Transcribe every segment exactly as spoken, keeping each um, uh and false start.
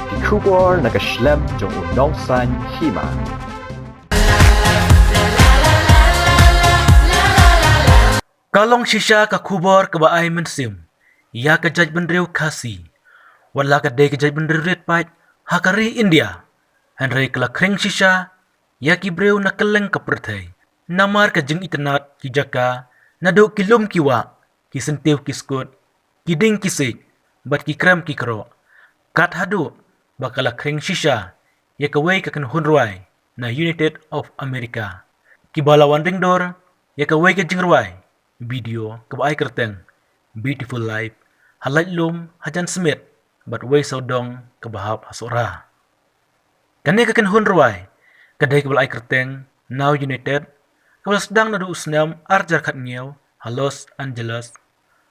Ki khubor na ka shlem jong u nongsan hima. Ka long shisha ka khubor kaba ai mynsiem ïa ka jaitbynriew Khasi. Wat la ka dei ka jaitbynriew rit paid ha ka ri India, hynrei ka la khring shisha ïa ki briew na kylleng ka pyrthei namar ka jingitynnat ki jaka, naduh ki lum ki wah, ki syntiew ki skud, ki dieng ki siej, bad ki krem ki kroh. Kat haduh ba ka la khring shisha ïa kawei ka kynhun rwai na United of America, kiba la wan ring dur ïa kawei ka jingrwai video kaba ai kyrteng Beautiful Life, ha laitlum hajan smiet bad wei sawdong kaba hap ha Sohra. Kane ka kynhun rwai ka dei kaba la ai kyrteng Now United, kaba la sdang naduh u snem ar hajar khathynñiew ha Los Angeles,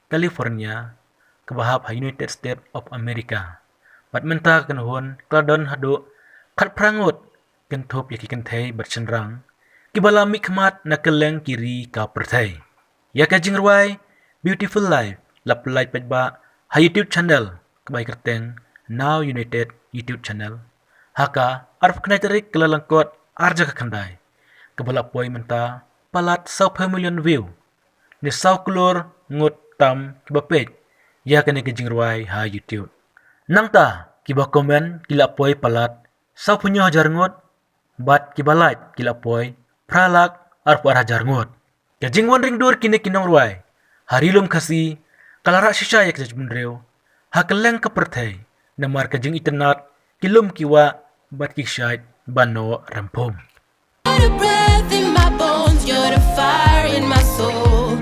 California, kaba hap ha United States of America. Bad mynta ka kynhun ka la don haduh khatphra ngut, kynthup ïa ki kynthei bad shynrang, kiba la mihkhmat na kylleng ki ri ka pyrthei. Ïa ka jingrwai Beautiful Life la pyllait paidbah ha YouTube channel kaba ai kyrteng Now United YouTube channel ha ka arphew khyndai tarik Kyllalyngkot ar hajar khyndai, kaba la poi mynta palat sawphew million view, ne saw klur ngut tam kiba peit ïa kane ka jingrwai ha YouTube. Nangta kiba comment ki la poi palat sawphew hynñiew hajar ngut, bad kiba like ki la poi phra lak arphew ar hajar ngut. Ka jingwan ring dur kine ki nongrwai ha Ri Lum Khasi ka la rah shisha ïa ka jaitbynriew ha kylleng ka pyrthei namar ka jingitynnat, ki lum ki wah, bad ki kshaid ba noh rymphum. You're the breath in my bones, you're the fire in my soul.